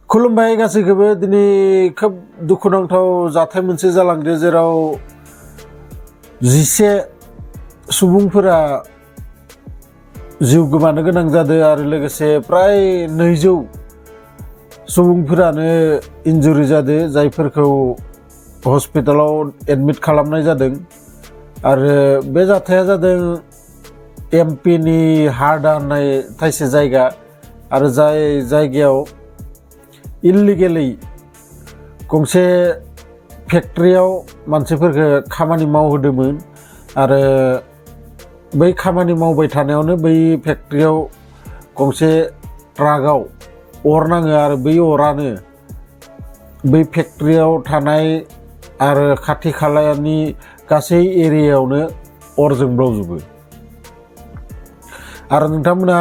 खुलुमबाय गासैखौबो दिनै खोब दुखुनांथाव जाथाय मोनसे जालांदो जेराव 11 सुबुंफोरा जिउ गोमानो गोनां जादों आरो लोगोसे प्राय 200 सुबुंफोरानो इन्जुरि जादों जायफोरखौ हस्पिटालाव एडमिट खालामनाय जादों आरो बे जाथाया जादों एमपिनि हारदा होननाय थाइसे जायगा आरो जाय जायगायाव इल्लिगेलै गंसे फेक्ट्रियाव मानसिफोरखौ खामानि मावहोदोंमोन आरो बै खामानि मावबाय थानायावनो बै फेक्ट्रियाव गंसे ट्राकआव अर नाङो आरो बै अरानो बै फेक्ट्रियाव थानाय आरो खाथि खालानि गासै एरियायावनो अर जोंब्लावजोबो आरो नोंथांमोना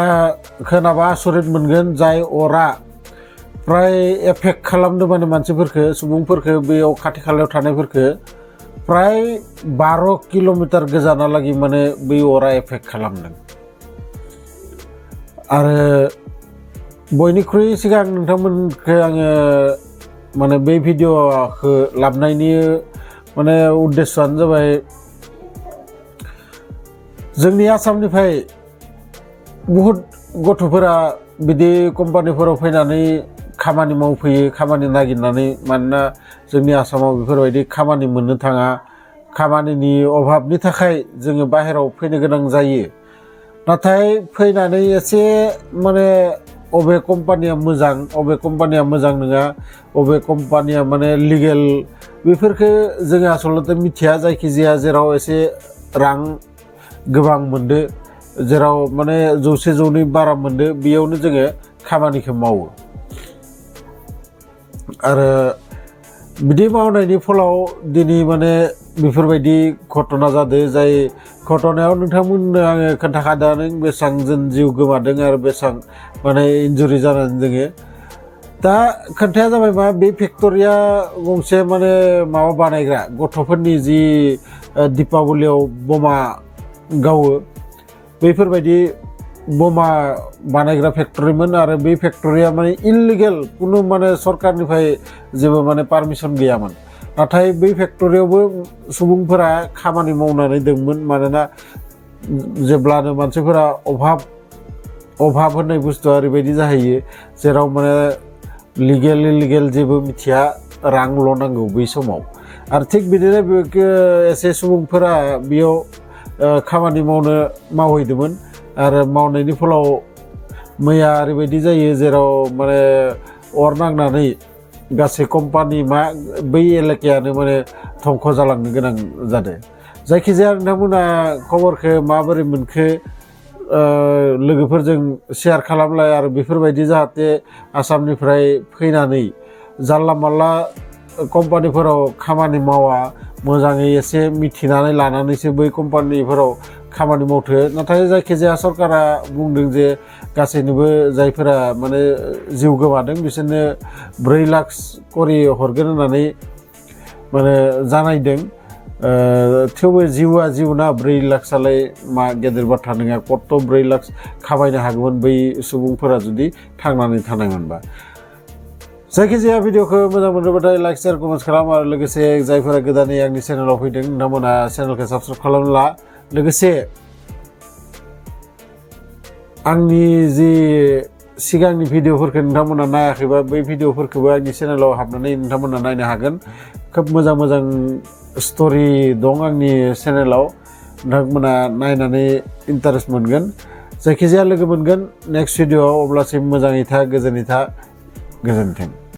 खोनाबा आसरित मोनगोन जाय अरा प्राय एफेक्ट खालामदों माने मानसिफोरखौ सुबुंफोरखौ बेयाव खाथि खालायाव थानायफोरखौ प्राय 12 किल'मिटार गोजानालागै माने बै अरा एफेक्ट खालामदों आरो बयनिख्रुइ सिगां नोंथांमोनखौ आङो माने बे भिडिअखौ लाबोनायनि माने उद्देश्यआनो जाबाय जोंनि आसामनिफ्राय बहुत गथ'फोरा बिदि कम्पानिफोराव फैनानै खामानि मावफैयो खामानि नागिरनानै मानोना जोंनि आसामाव बेफोरबायदि खामानि मोननो थाङा खामानिनि अभाबनि थाखाय जोङो बाहेराव फैनो गोनां जायो नाथाय फैनानै एसे माने अबे कम्पानिया मोजां अबे कम्पानिया मोजां नङा अबे कम्पानिया माने लिगेल बेफोरखौ जोङो आसलते मिथिया जायखिजाया जेराव एसे रां गोबां मोनदो जेराव माने 100-200 बारा मोनदो बेयावनो जोङो खामानिखौ मावो आरो बिदि मावनायनि फलाव दिनै माने बेफोरबायदि घटना जादों जाय घटनायाव नोंथांमोननो आङो खोन्थाखादों बेसेबां जों जिउ गोमादों आरो बेसेबां माने इन्जुरि जानानै दोङो दा खोन्थाया जाबाय मा बे फेक्टरिया गंसे माने माबा बानायग्रा गथ'फोरनि जि दिपावलीयाव बमा गावो बैफोरबायदि बमा बानायग्रा फेक्टरिमोन आरो बे फेक्टरिया माने इल्लिगेल कुनु माने सरकारनिफ्राय जेबो माने पारमिसन गैयामोन नाथाय बै फेक्टरियावबो सुबुंफोरा खामानि मावनानै दंमोन मानोना जेब्लानो मानसिफोरा अभाब होननाय बुस्थुआ ओरैबायदि जाहैयो जेराव माने लिगेल इलिगेल जेबो मिथिया रांल' नांगौ बै समाव आरो थिग बिदिनो एसे सुबुंफोरा बेयाव खामानि मावहैदोंमोन आरो मावनायनि फलाव मैया ओरैबायदि जायो जेराव माने अर नांनानै गासै कम्पानि बै एलेकायानो माने धंख जालांनो गोनां जादों जायखिजाया नोंथांमोना खबरखौ माबोरै मोनखो लोगोफोरजों शेयार खालामलाय आरो बेफोरबायदि जाहाथे आसामनिफ्राय फैनानै जानला मानला कम्पानिफोराव खामानि मावा मोजाङै एसे मिथिनानै लानानैसो बै कम्पानिफोराव खामानि मावथो नाथाय जायखिजाया सरकारा बुंदों जे गासैनोबो जायफोरा माने जिउ गोमादों बिसोरनो 4 लाख करि हरगोन होननानै माने जानायदों थेवबो जिउआ जिउना 4 लाख सालाय मा गेदेर बाथ्रा नङा कत 4 लाख खामायनो हागौमोन बै सुबुंफोरा जुदि थांनानै थानायमोनबा जायखिजाया भिडिअखौ मोजां मोनोबाथाय लाइक शेयार कमेन्ट खालाम आरो लोगोसे जायफोरा गोदानै आंनि चेनेलाव फैदों नोंथांमोना चेनेलखौ साबस्क्राइब खालामला लोगोसे आंनि जि सिगांनि भिडिअफोरखौ नोंथांमोना नायाखैबा बै भिडिअफोरखौबो आंनि चेनेलाव हाबनानै नोंथांमोना नायनो हागोन खोब मोजां मोजां स्ट'रि दं आंनि चेनेलाव नोंथांमोना नायनानै इन्टारेस्ट मोनगोन जायखिजाया लोगो मोनगोन नेक्स्ट भिडिअआव अब्लासिम मोजाङै था गोजोनै था गोजोन्थों।